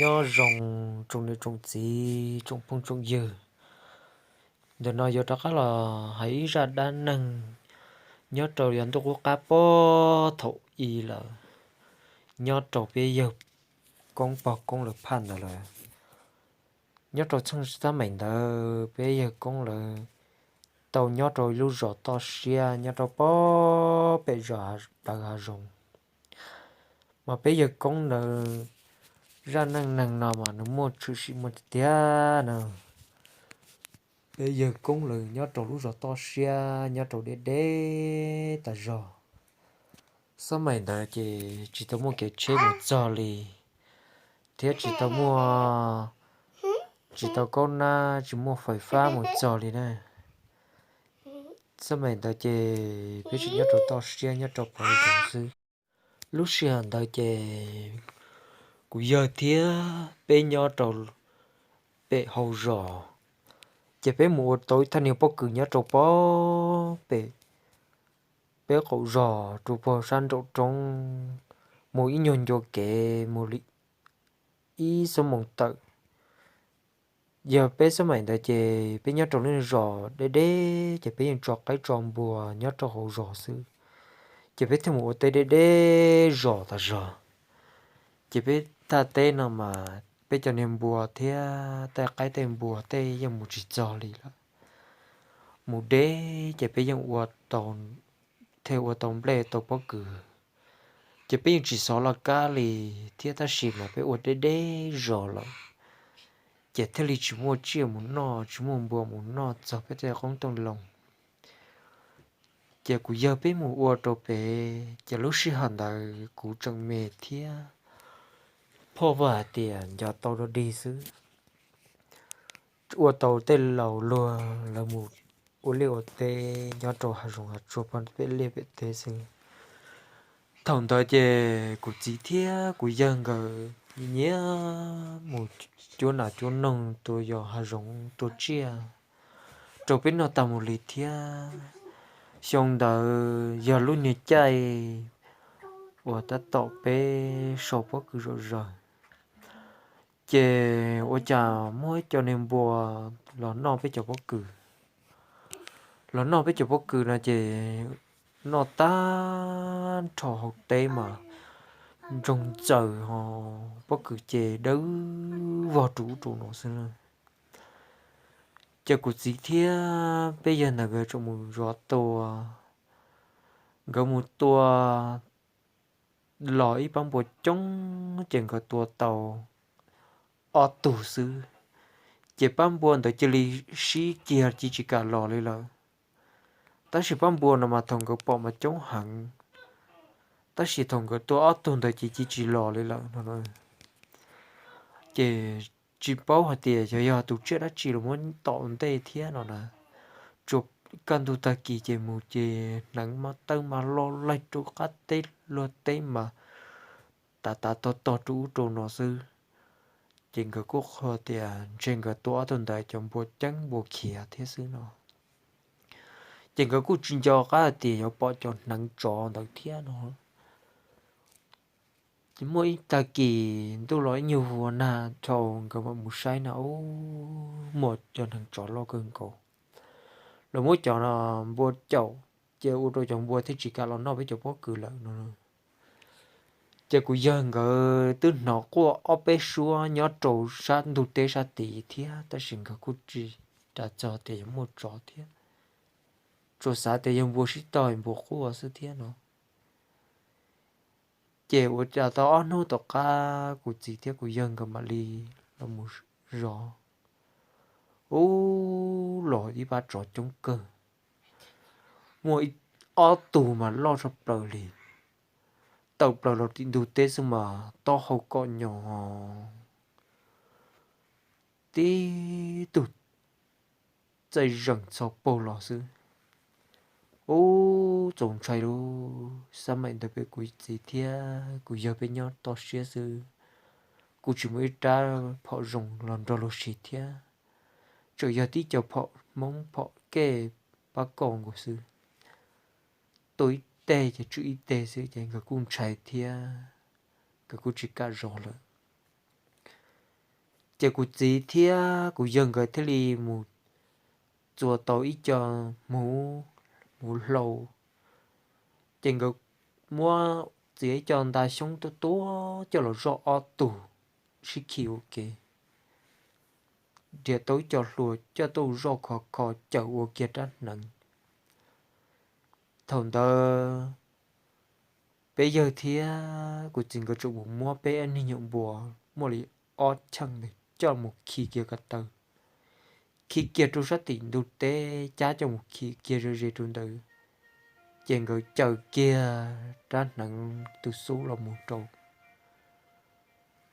Nyob zoo tsoom niam tsoom txiv tsoom phooj tsoom ywg, ntawm no yuav rov qab los hais ib zaj dab neeg nyob rau yav ntuj qub qab pob thaum i lawm, nyob rau peb yawg koob pog koob lawv phaj ntawd lawm. Nyob rau txheej xab maim ntawd peb yawg koob lawv tau nyob rau ib lub zos toj siab nyob rau pob pem zos Pawv Hav Zoov. Mas peb yawg koob ntawd zaj neej neeg no mas nws muaj tshwm sim muaj tiag tiag na. Peb yawg koob lawv nyob rau lub zos toj siab nyob rau deb deb tas zog. Xab maim ntawd ces tsis tau muaj kev tsheb mus txog li, thiab tsis tau muaj, tsis tau kaub nab tsis muaj fais fab mus txog li na. Xab maim ntawd ces peb tseem nyob rau toj siab nyob rau Pawv Hav Zoov xwb. Lub sij hawm ntawd ces kuv yawg thiab peb nyob rau pem hauv zos, ces peb mus ua tau ib thaj niag pob kws nyob rau pob pem peb qaum zos rau pog sab nraum roob, mus ib nyuag ncua kev mus li ib xuab moos tawm. Yog peb xab maim ntawd ces peb nyob rau lub zos deb deb ces peb yeej tso qaib tso npua nyob rau hauv zos xwb, ces peb thiaj mus ua teb deb deb zos tas zog. Ces peb thaj teb no mas peb cov niag npua thiab tej qaib tej npua tej yeej mus tsis txog li lawm. Mus deb ces peb yeej ua tau, thiaj ua tau nplej tau pob kws, ces peb yeej tsis xov laj kab li thiab, tab sis mas peb ua deb deb zos lawm, ces thiaj li tsis muaj tsiaj mus noj tsis muaj npua mus noj txog peb tej qoob tej loo. Ces kuv yawg peb mus ua rau pem, ces lub sij hawm ntawd kuv tseem me thiab, phauj hais tias nco tau dog dig xwb, ua tau tej laus luag lawv mus ua liaj ua teb nyob rau hav zoov hav tsuag pem liaj pem teb xwb. Thaum ntawd ces kuv txiv thiab kuv yawg nkawd nyiam mus cuab nas cuab noog tua yos hav zoov tua tsiaj rau peb noj tag mus li thiab. Xyoo ntawd yog lub niag caij uas tab tom peb sau pob kws zom zaws, ces ua cas muaj ib co niag npua los noj peb cov pob kws. Los noj peb cov pob kws no ces noj tag nrho hauv teb mas ntsoog txaws ho pob kws ces dawb vog rau ub rau no xwb na. Ces kuv txiv thiab peb yawg ntawd nkawd tseem mus zov tua, nkawd mus tua los ib pab npua coob ces nkawd tua tau ob tug xwb, ces pab npua ntawd cia li sib kiag cia tsis kam los li lawm. Tab sis pab npua no mas thaum nkawd pom mas coob heev, tab sis thaum nkawd tua ob tug ntawd ces cia tsis los li lawm no. Ces tsis paub hais tias yog yog tus tsiaj dab tsi los muab tom ntej thiab no na. Tsuas kaj ntug tag kis ces mus ces hneev mas tawb mas loj laig rau qab teb luag teb mas tav tav tog tog rau ub rau no xwb. Ces nkawd kuj qhuas tias ntshe nkawd tua ob tug ntawd cov npua ceeb npua khiav thiab xwb no. Ces nkawd kuj tsis nco qab hais tias yuav pom cov hneev tsov ntawd thiab no. Ces muaj ib tag kis ntuj los ib nyuag hu ua nag dhau nkawd mam mus saib na, ub, muaj cov hneev tsov loj kawg nkaus los muab cov npua caum, ces ua rau cov npua thiaj tsis kam los noj peb cov pob kws lawm no. Ces kuv yawg nkawd twb hnov quaj ob peb suab nyob rau sab ntug teb sab tid thiab, tab sis nkawd kuj tsis ras txog tias yuav muaj tsov thiab, tsuas xav tias yog npua sib tog npua quaj xwb thiab no. Ces ua cas tau ob hnub tom qab kuv txiv thiab kuv yawg nkawd mam li los mus zov, ub, los ib pab tsov coob kawg, muaj ob tug mas loj tshaj plaws li, tawm plaws los tim ntug teb xwb mas taub hau kom nyos tib tug txaij zeem txho paug los xwb. Ub, txaus ntshai lauj. Xab maim ntawd peb kuv txiv thiab kuv yawg peb nyob toj siab xwb, kuj tsis muaj ib rab phom zoo los nrog luag siv thiab, tseem yog tib co phom Hmoob phom kej pab koj nkaus xwb. Tua ib teg ces tswm ib teg xwb ces nkawd kuj ntshai thiab, nkawd kuj tsis kam zov lawm. Ces kuv txiv thiab kuv yawg nkawd thiaj li mus txua tau ib co hmuv, hmuv hlau. Ces nkawd muab txiav ib co nta xyoob tuab tuab coj los zoj ob tug sib khi ua ke, nrhiav tau ib co hlua coj tuaj zoj khov kho cawm ua kiag rab hneev. Thaum ntawd peb yawg thiab kuv txiv nkawd tseem mus muab peb niag nyuam npua muaj li ob cheej ntawd coj mus khi kiag ko taw, khi kiag rau sab tim ntug teb cab coj mus khi kiag ze ze rau ntawd. Ces nkawd cawm kiag rab hneev tus xub los mus rau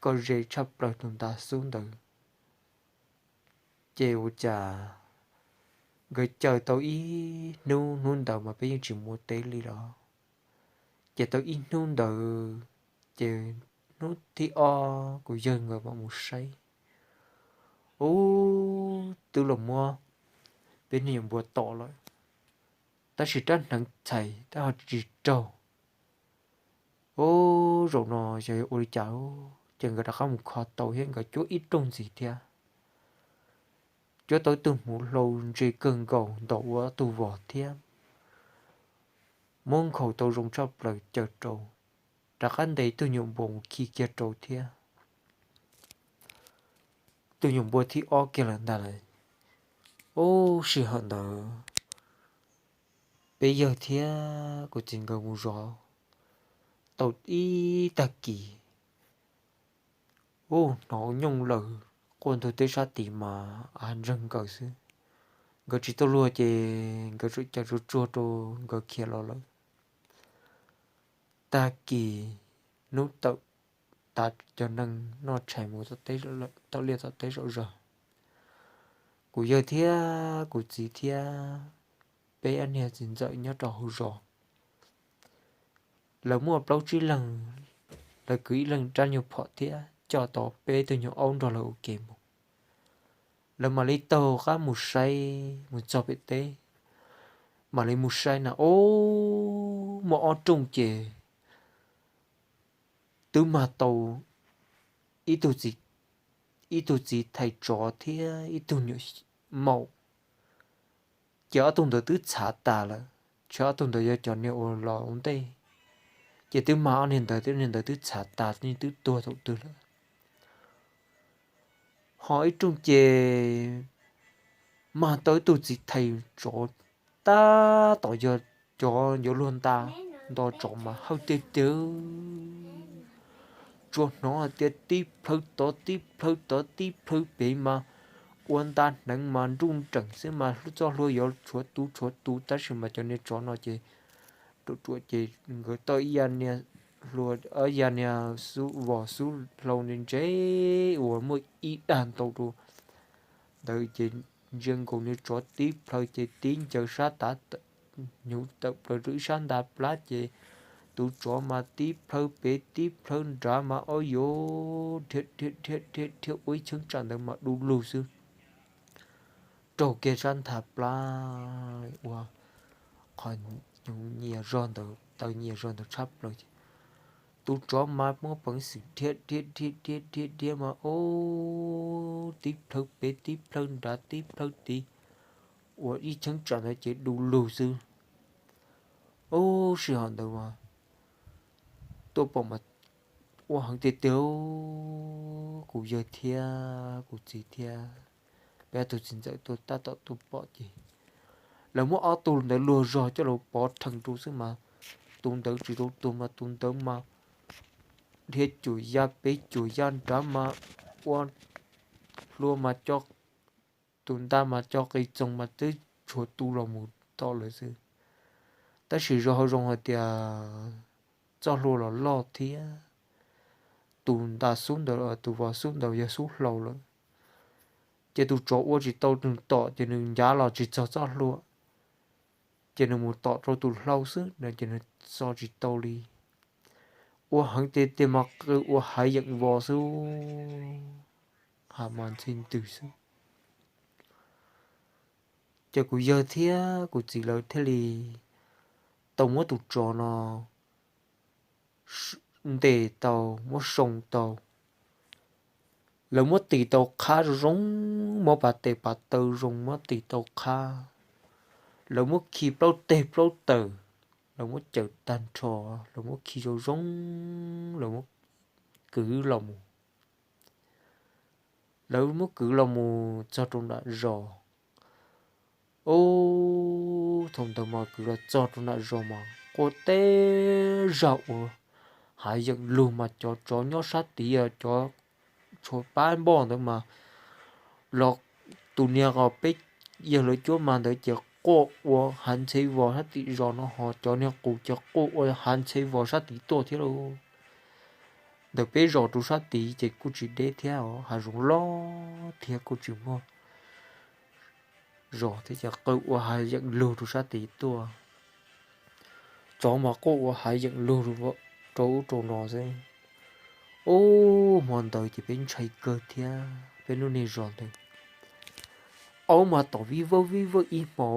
kom ze tshaj plaws tus nta xub ntawd. Ces ua cas nkawd cawm tau ib hnub, hnub ntawd mas peb yeej tsis mus ua teb li los. Ces tau ib hnub ntawd, ces hnub thib ob kuv yawg nkawd mam mus saib, ub, twb los muab peb niag nyuam npua tom lawm, tab sis rab hneev txhais tab ho tsis raug. Ub, zaum no xyov yuav ua li cas, ces nkawd rov qab mus kho tau thiab nkawd cuab ib rooj ntxiv thiab. Cuab tau ib tug hmuv hlau ntse kawg nkaus ntaus ua tug vos thiab, muab nkhaus tau zoo tshaj plaws cawm rau, rov qab ntes tug nyuam npua mus khi kiag rau thiab. Tus nyuam npua thib ob kiag lawm ntag lauj. Ub, sij hawm ntawd peb yawg thiab kuv txiv nkawd mus zov tau ib tag kis, ub, hnov nyooj lawm, quaj ntug teb sab tid mas av ntseeg nkaws xwb. Nkawd tsis tau luag ces nkawd tsuas caws tsuag tsuag rau nkawd khiav los lawm. Tag kis hnub tawm tas cov neeg noj tshais mus tom liaj tom teb zom zaws, kuv yawg thiab kuv txiv thiab peb ob niag txiv ntxawm nyob rau hauv zos, lawv muaj plaub tsib leeg, lawv kwv ib leeg rab nyuag phom thiab coj tau peb tug nyuag aub nrog lawv ua ke mus. Lawv mam li taug qab mus saib mus txog pem teb, mam li mus saib na, ub, muaj ob rooj ces twb mag tau ib tug txiv, ib tug txiv thais tsov thiab ib tug nyuam maum. Ces ob tug ntawd twb txhav tas lawm, tshuav ob tug ntawd yog cov niag uas los ua ntej, ces twb mag ob niag ntawd, ob niag ntawd twb txhav tas, twb tuag thaum twg lawm. Ho ib rooj ces mag tau ib tug txiv thais tsov, tab tom yog cov yuav luag nta, nto tsov mas hawj tiag tiag. Tsuas hnov hais tias tib plhaw tod tib plhaw tod tib plhaw pem mas ua nta hneev mas nruj nreem xwb mas txoj hlua yuav tshuav tu tshuav tu, tab sis mas cov niag tsov no ces ruam ruam ces nkawd tau ib yam niag hlua, ib yam niag vos xub hlau ntse ntse uas muaj ib dag ntau rau ntawd ces ntsia nkaus niag tsov tib plhaw ces tib ncaws sab tav hnyuv tawm plaws rau ib sab nta plab ces tus tsov mas tib plhaw pem tib plhaw nrad mas ob yuav dhia dhia dhia dhia ua ib cheeb tsam ntawd mas du lug xwb. Raug kiag sab nta plab ua qhov hnyuv nyias zog ntawd, taw nyias zog ntawd tshab plaws ces tus tsov mas muaj peev xwm dhia dhia dhia dhia dhia dhia mas ub, tib plhaw pem tib plhaw nrad tib plhaw tid ua ib cheeb tsam ntawd ces du lug xwb. Ub, sij hawm ntawd mas tuaj pom mas ua heev tiag tiag, kuv yawg thiab kuv txiv thiab peb tus txiv ntxawm tuaj tab tom tuaj pom ces lawv muab ob tug ntawd luag zog coj los pov rhees rau xwb mas tus ntawd tsis tau tuag mas tus ntawd mas dhia cuam ya pem cuam ya nrad mas ua hlua mas co, tus nta mas co qis txoos mas twb tshuav tu los mus tom lawm xwb. Tab sis zoo hauv zoo hais tias txoj hlua los loj thiab tus nta xub ntawd, tus vos xub ntawd yog xub hlau lawm, ces tus tsov ua tsis tau nws tom ces nws ncav los tsis txog txoj hlua, ces nws mus tom rau tus hlau xwb no ces nws txo tsis tau li. Ua heev tiag tiag mas qw ua hav yeem vos xwb, ha mas ntxhi ntws xwb. Ces kuv yawg thiab kuv txiv lawv thiaj li tau muab tus tsov no ntes tau, muab soo tau, Lawv muab tis tau qhab zoo zoo, muab pas tes pas taw zoo muab tis tau qhab. Lawv muab khi plaub teg plaub taw, lawv muab cawm tag nrho, lawv muab khi zoo zoo, lawv muab kwv los mus. Lawv muab kwv los mus txog rau nram zos. Ub, thaum ntawd mas kwv los txog rau nram zos mas quaj teb zag ua hav yeem lug mas cov tsov nyob sab tid, cov tshuav pab npoj ntawd mas los, tus niag qos peb yawg lawv cuab mag ntawd ces quaj ua hav ntxhe vos sab tim zos no, ho cov niag qus ces quaj ua hav ntxhe vos sab tid tuaj thiab lauj. Ntawm peb zos rau sab tid ces kuj tsis deb thiab, hav zoov loj thiab kuj tsis muaj zos thiab ces quaj ua hav yeem lug rau sab tid tuaj. Tsov mas quaj ua hav yeem lug rau ub rau no xwb. Ub, hmo ntawd ces peb ntshai kawg thiab peb lub niag zos ntawd. Aub mas tom vij vawj vij vawj ib hmo,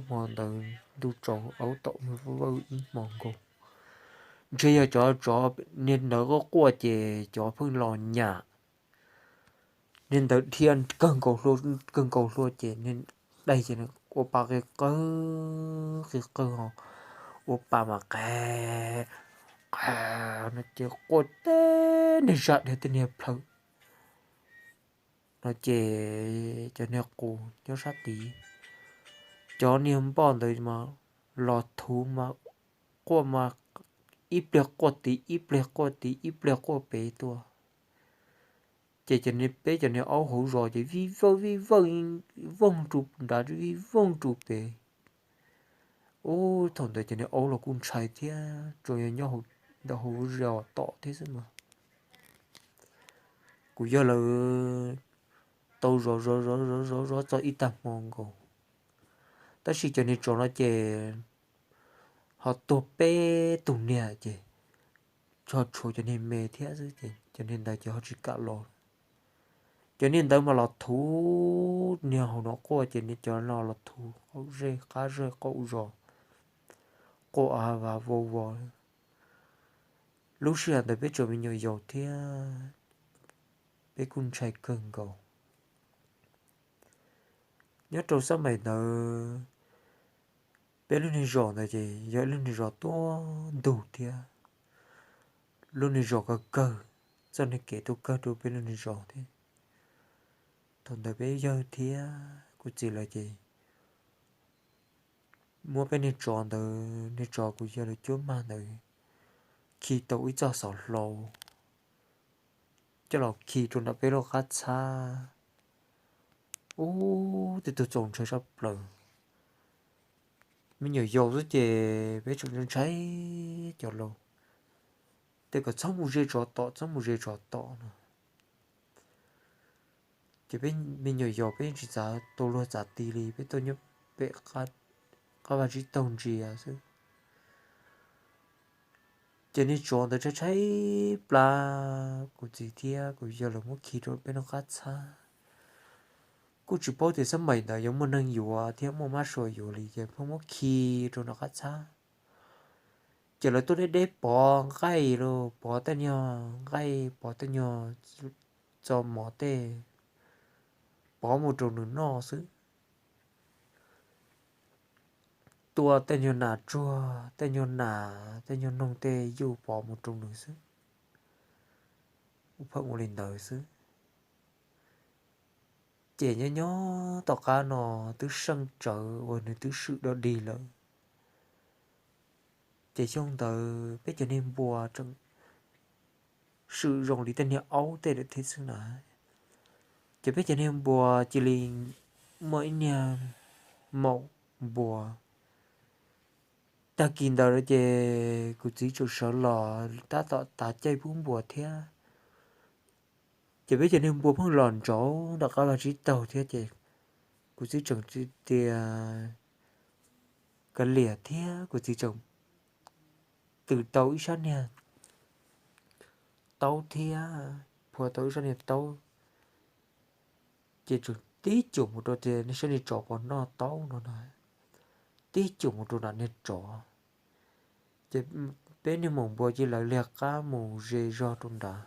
hmo ntawd ntuj tsaus aub tom vij vawj ib hmo nkaus. Ntshe yog cov tsov niag ntawd quaj quaj ces cov pheej los nyam. Niag ntawd dhia kawg nkaus hlua, kawg nkaus hlua ces niag dais ces ua pa qi qawg qi qawg ho, ua pa mas qe qe no ces quaj teb niag zaj dhia tej niag plhaw no ces cov niag qus nyob sab tid, cov niag npoj ntawd mas los thuv mas quaj mas ib pliag quaj tid ib pliag quaj tid ib pliag quaj pem tuaj. Ces cov niag, peb cov niag aub hauv zos ces vij vawj vij vawj voog rau nrad vij voog rau pem. Ub, thaum ntawd cov niag aub los kuj ntshai thiab, tsuas yog nyob ntawm hauv zos tom thiab xwb mas. Kuv yawg lawv tau zov zov zov zov zov zov txog ib tag hmo nkaus, tab sis cov niag tsov no ces ho tuag peb tug niag ces ho tshuav cov niag me thiab xwb ces cov niag ntawd ces ho tsis kam los. Cov niag ntawd mas los thuv niag hauv no quaj ces cov no los thuv qaum zej qab zej qaum zos, quaj av vav vau vos. Lub sij hawm ntawd peb tseem me nyuam yaus thiab, peb kuj ntshai kawg nkaus. Nyob rau xab maim ntawd, peb lub niag zos ntawd ces yog ib lub niag zos tuaj ntug thiab, lub niag zos kawg kawg, txoj niag kev tuaj kawg rau peb lub niag zos thiab. Thaum ntawd peb yawg thiab kuv txiv lawv ces muab peb niag tsov ntawd, niag tsov kuv yawg lawv cuab mag ntawd khi tau ib txoj xov hlau coj los khi rau nram peb lub qab txhab. Ub, tej tug txaus ntshai sab plaws. Me nyuam yaus xwb ces peb tseem ntshai cov laus, tej kom txhob mus ze tsov tom, txhob mus ze tsov tom no. Ces peb me nyuam yaus peb yeej tsis txav tau luag txav ti li, peb tuaj nyob pem qab vaj tsib taug ntsia xwb. Ces niag tsov ntawd tshaib tshaib plab, kuv txiv thiab kuv yawg lawv muab khi rau peb nram qab txhab. Kuj tsis paub tias xab maim ntawd yuav muaj neeg yuav thiab muaj mab sua yuav li ces pheej muab khi rau nram qab txhab. Ces lawv tuaj deb deb pov nqaij los pov tej nyuag nqaij, pov tej nyuag txo mov tej, pov mus rau nws noj xwb. Tua tej nyuag nas tsuag, tej nyuag nas, tej nyuag noog tej yuj pov mus rau nws xwb. Ua pheej ua li ntawd xwb. Ces nyob nyob tom qab no twb seej tsawv uas nws twb swm dog dig lawm. Ces xyoo ntawd peb cov niag npua tseem swm zoo li tej niag aub tej lawm thiab xwb na. Ces peb cov niag npua cia li muaj ib niag maum npua. Tag kis ntawd ces kuv txiv tseem sawv los tab tom tav caij pub npua thiab. Ces peb cov niag npua pheej los ntsauv nram qab vaj tsib taug thiab ces kuv txiv tseem tias kav liam thiab kuv txiv tseem tws tau ib sab niag taub thiab phua tau ib sab niag taub. Ces tseem tib cuam mus rau tias sab niag tsov pov noj taub no na, tib cuam mus rau nram niag tsov. Ces peb niag maum npua cia li liag qab mus ze zog rau nrad.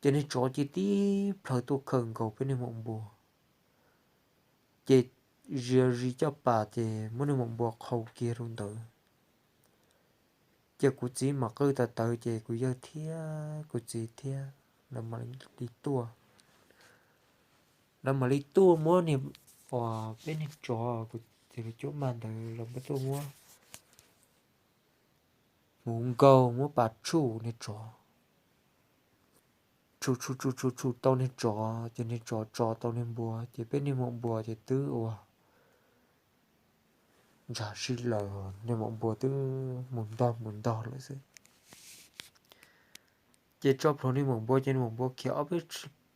Ces niag tsov cia li tib plhaw tuaj khawm nkaus peb niag maum npua, ces zia zis caj pas ces muab niag maum npua qhau kiag rau ntawd. Ces kuv txiv mam qw tawv tawv ces kuv yawg thiab kuv txiv thiab lawv mam li tuaj. Lawv mam li tuaj muab niag, uas peb niag tsov kuv txiv lawv cuab mag ntawd los tuaj muab hmuv nkaug muab pas tshuj niag tsov, tshuj tshuj tshuj tshuj tshuj tau niag tsov ces niag tsov tso tau niag npua ces peb niag maum npua ces twb ua ntsa sib laws, niag maum npua twb mus ntog mus ntog lawm xwb. Ces tso plhuav niag maum npua ces niag maum npua khiav ob peb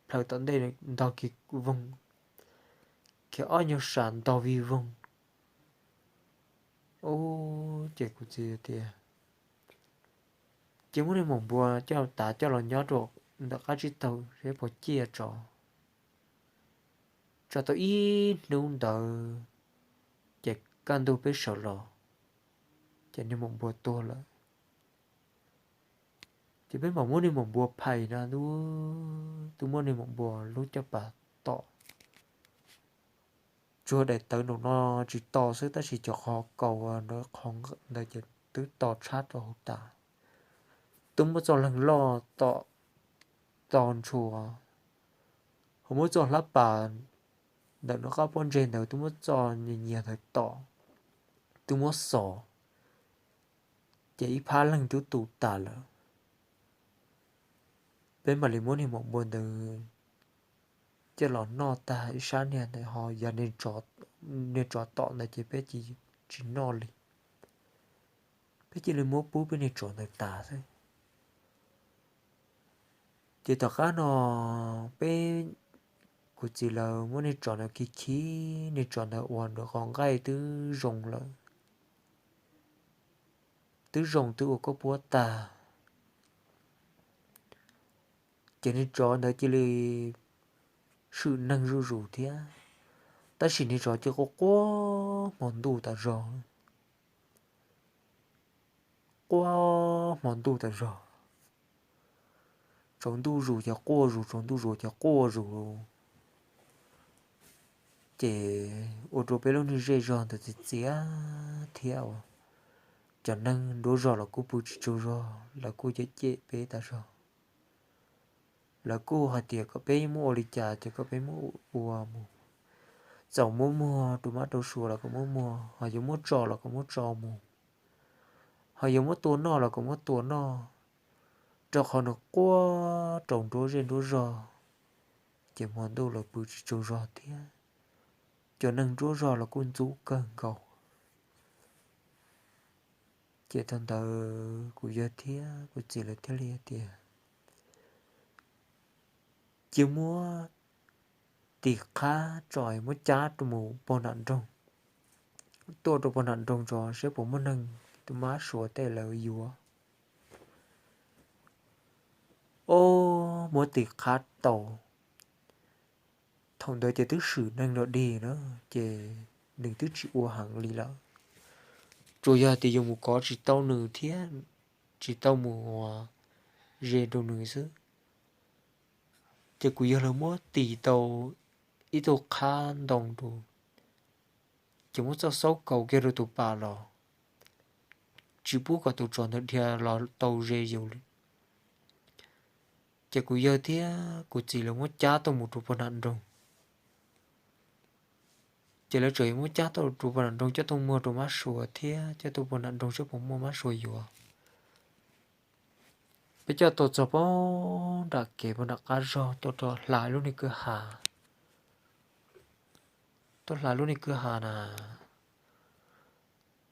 plhaw tom ntej ntog kiag voog, khiav ob nyuag sam ntog vig voog. Ub, ces kuv txiv tias, ces muab niag maum npua coj tav coj los nyob rau ntawm qab tsib taug seb puas ciaj tsov. Tso tau ib hnub ntawd ces kaj ntug peb sawv los, ces niag maum npua tuag lawm. Ces peb mam muab niag maum npua phais na, twb muab niag maum npua lub caj pas tom tsuag daim tawv nraum no tsis to xwb tab sis cov qhov kaus ntawd qhov ntawd ces twb to tshab rau hauv tas. Twb muab txoj leeg loj tom to ntshua, ho muab txoj hlab pas ntawm nws qab pob ntseg ntawd twb muab txoj nyias nyias ntawd tom, twb muab xos, ces ib phab leeg twb tu tas lawm. Peb mam li muab niag maum npua ntawd coj los noj tag ib sab niag ntawd ho yog niag tsov tom ntawd ces peb cia tsis noj li, peb cia li muab pub peb niag tsov ntawd tas xwb. Ces tom qab no peb, kuv txiv lawv muab niag tsov ntawd khi khi, niag tsov ntawd ua nws qhov nqaij twb zoo lawm, twb zoo twb ua koj puab tag. Ces niag tsov ntawd cia li swm neeg zuj zus thiab, tab sis niag tsov cia li quaj quaj hmo ntuj tas zog, quaj hmo ntuj tas zog. Tsaus ntuj zus ces quaj zus, tsaus ntuj zus ces quaj zus. Ces ua rau peb lub niag zej zog ntawd txias txias thiab uas cov neeg nruab zog los kuj pw tsis tsaug zog, lawv kuj cem cem peb tas zog. Lawv kuj hais tias kom peb muab ua li cas ces kom peb muab ua mus, txawm muab muag rau mab rau suav los kom muab muag, ho yuav muab tso los kom muab tso mus, ho yuav muab tua noj los kom muab tua noj, rau qhov nws quaj rau nruab zej nruab zog, ces hmo ntuj los pw tsis tsaug zog thiab, cov neeg nruab zog los kuj ntxub kawg nkaus. Ces thaum ntawd kuv yawg thiab kuv txiv lawv thiaj li hais tias, cia muab tis qhab tso muab cab rau mus pog nram nroog, tuaj rau pog nram nroog tso seb puas muaj neeg tus mab suav tej lawv yuav. Ob, muab tis qhab tau, thaum ntawd ces twb swm neeg los dig na, ces nws twb tsis ua heev li lawm, tsuas yog tias yuav mus kov tsis tau nws thiab tsis tau mus ua ze rau nws xwb. Ces kuv yawg lawv muab tis tau ib tug qhab ntoo rau, ces muab txoj xaub kaus kiag rau tus pas los, tsis pub kom tus tsov ntawd dhia los tau ze yus li. Ces kuv yawg thiab kuv txiv lawv muab cab tuaj mus rau pog nram nroog. Ces lawv tseem muab cab tuaj rau pog nram nroog coj tuaj muag rau mab suav thiab coj tuaj pog nram nroog seb puas muaj mab suav yuav. Peb coj tuaj txog pog nram kev pog nram qab zog tuaj rau hla lub niag kwj ha, tuaj hla lub niag kwj ha na,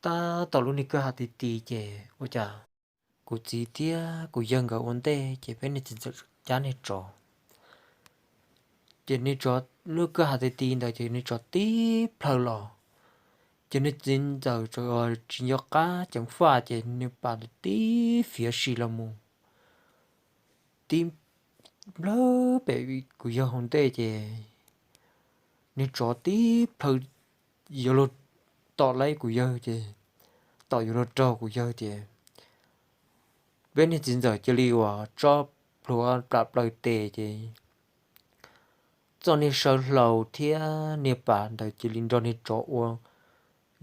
tab tom lub niag kwj ha ti ti ces ua cas kuv txiv thiab kuv yawg nkawd ua ntej ces peb niag txiv ntxawm cab niag tsov. Ces niag tsov, lub kwj ha ti ti ntawd ces niag tsov tib plhaw los, ces niag txiv ntxawm tsis nco qab ceev faj ces niag pas ntawd tib fiav si los mus, tib nplawg pem kuv yawg hauv ntej ces niag tsov tib plhaw yuav luag tom laib kuv yawg ces, tom yuav luag raug kuv yawg ces peb niag txiv ntxawm cia li uas tso plhuav plam plaws tes ces txoj niag saw hlau thiab niag pas ntawd cia li nrog niag tsov ua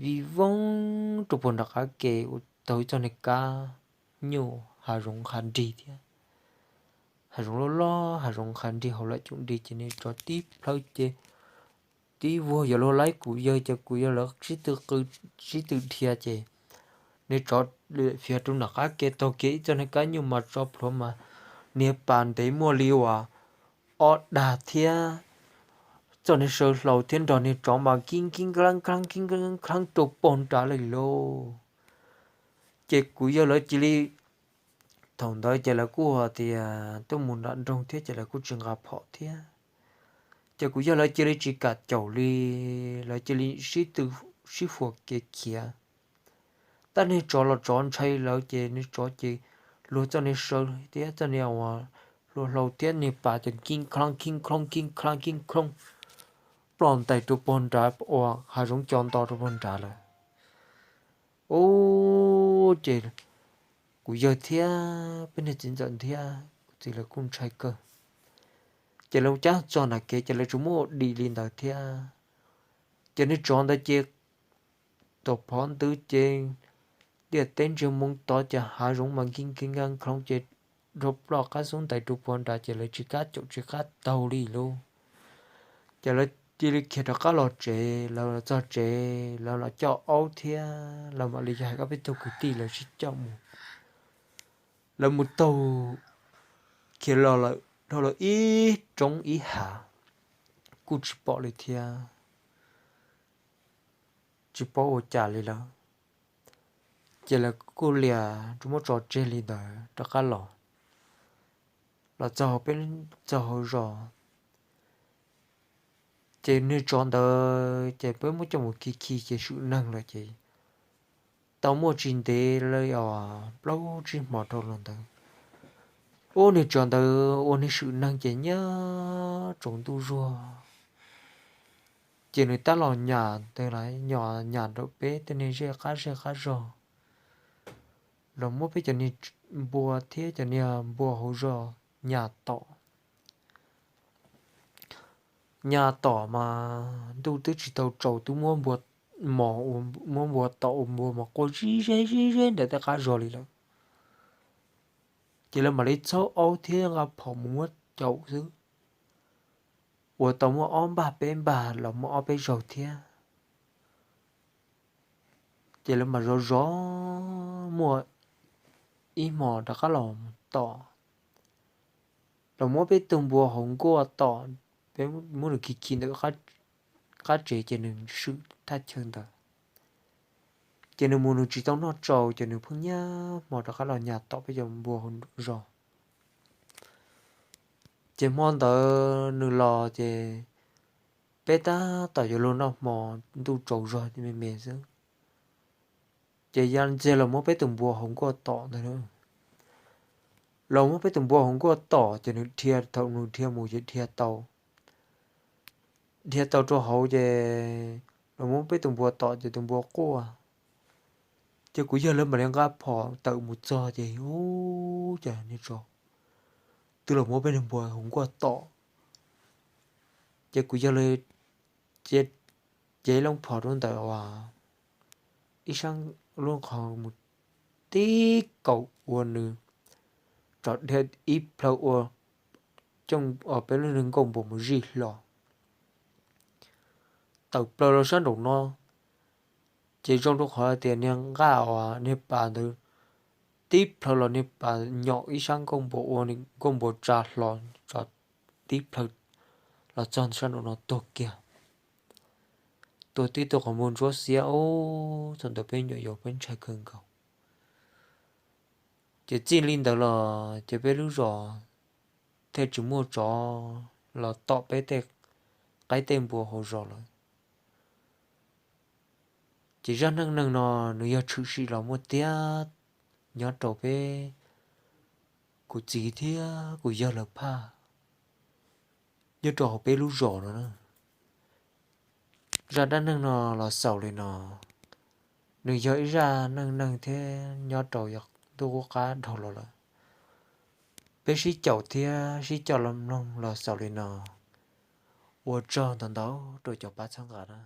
vij voog rau puag nram qab ke ua tau ib txoj niag kab nyuj hav zoov qha nrig thiab. Hav zoov loj loj, hav zoov qha nrig hauv lawm cum nrig ces niag tsov tib plhaw ces tib vuag yuav luag laib kuv yawg ces kuv yawg lawv sib tw qw sib tw dhia ces niag tsov fiav rau nram qab ke taug kiag ib txoj niag kab nyuj mas tso plhuav mas niag pas ntev muaj li uas ob dag thiab txoj niag saw hlau thiab nrog niag tsov mas kib kib khaab khaab kib khaab rau puag nrad lawm lauj. Ces kuv yawg lawv cia li, thaum ntawd ces lawv kuj hais tias tuaj mus nram nroog thiab ces lawv kuj tsis nqa phom thiab. Ces kuv yawg lawv cia li tsis kam caum li, lawv cia li sib tw sib fuam kev khiav. Tab niag tsov los tsov ntshai lawv ces niag tsov ces luag txoj niag saw thiab txoj niag uas hlau thiab niag pas ces kib khaab kib khaab kib khaab kib khaab ploj ntais rau puag nrad uas hav zoov co nto rau puag nrad lawm. Ub, ces kuv yawg thiab peb niag txiv ntxawm thiab kuv txiv lawv kuj ntshai kawg. Ces lawv cab txog nram kev ces lawv tsuas muab ua dim li ntawd thiab. Ces niag tsov ntawd ces tom phov ntws ces tiaj teb ntsiag moo tod ces hav zoov mas nkig nkig nkag nkloov ces rau ploj qab xub ntais rau puag nrad ces lawv tsis kam caum tsis kam taug li lauj. Ces lawv cia li khiav rov qab los tsev, lawv los txog tsev lawv los coj aub thiab lawv mam li yog hais ob peb tug kwv tij lawv sib coj mus. Lawv mus taug khiav los lawm dhau los ib roob ib hav kuj tsis pom li thiab, tsis paub ua cas li lawm. Ces lawv kuj lias rau muab tso tseg li ntawd rov qab los, los txog peb, txog hauv zos. Ces niag tsov ntawd ces peb muab coj mus khi khi ces swm neeg lawm ces tau muaj tsis ntev li os plaub tsib hmo dhau los ntawd, ub, niag tsov ntawd ua niag swm neeg ces nyob tsaus ntuj zuag ces nws tab los nyas ntawd, nyas nyas rau peb tej niag zej qab zej qab zog, los muab peb cov niag npua thiab cov niag npua hauv zos nyas tom. Nyas tom mas ntuj twb tsis tau tsaus twb muab npua mos, muab npua tom ua npua mas quaj zib zeb zib zeb ntawm tej qab zog li lawm. Ces lawv mam li txhob aub thiab nqa phom mus muab caum xwb, uas tau muaj ob npag peb npag los muaj ob peb zaug thiab. Ces lawv mam zov zov muaj ib hmo rov qab los tom, los muab peb tug npua hauv nkuaj tom, peb muab nws khi khi ntawm qab tsev ces nws swm thaj chaw ntawd. Ces nws mus nws tsis tau noj tsau ces nws pheej niaj hmo rov qab los nyas tom peb cov npua hauv zos. Ces hmo ntawd nws los ces peb tab tom yuav luag noj hmo, ntuj tsaus zog me me xwb. Ces ya ntxiag los muab peb tus npua hauv nkuaj tom ntag. Los muab peb tus npua hauv nkuaj tom ces nws dhia, thaum nws dhia mus ces dhia tau, dhia tau rau hauv ces los muab peb tus npua tom ces tus npua quaj. Ces kuv yawg lawv mam li nqa phom tawm mus txog ces ub, cas niag tsov twb los muab peb tus npua hauv nkuaj tom. Ces kuv yawg lawv cev loo phom rau ntawm ib sab lub qhov mus tib kaum ua nws tso dhia ib plhaw ua cooj peb lub niag nkuaj npua mus zij hlo tawm plaws los sab nraum no. Ces zoo rau qhov tias niag nqaj uas niag pas ntawd tib plhaw los niag pas nyom ib sab nkuaj npua ua nws nkuaj npua tsa hlo tso tib plhaw los txog sab nraum no tuag kiag. Tuag tib tug qhov muag ntsuab xiab ub, thaum ntawd peb nyuam yaus peb ntshai kawg nkaus. Ces txij li ntawd los ces peb lub zos thiaj tsis muaj tsov los tom peb tej qaib tej npua hauv zos lawm. Ces zaj neej neeg no nws yog tshwm sim los muaj tiag nyob rau peb, kuv txiv thiab kuv yawg lawv phaj nyob rau hauv peb lub zos no na. Zaj dab neeg no los xaus li no, nws yog ib zaj neej neeg thiab nyob rau yav ntuj qub qab dhau los lawm. Peb sib caum thiab sib coj los mloog los xaus li no. Ua tsaug ntau ntau rau cov pab txhawb nqa na.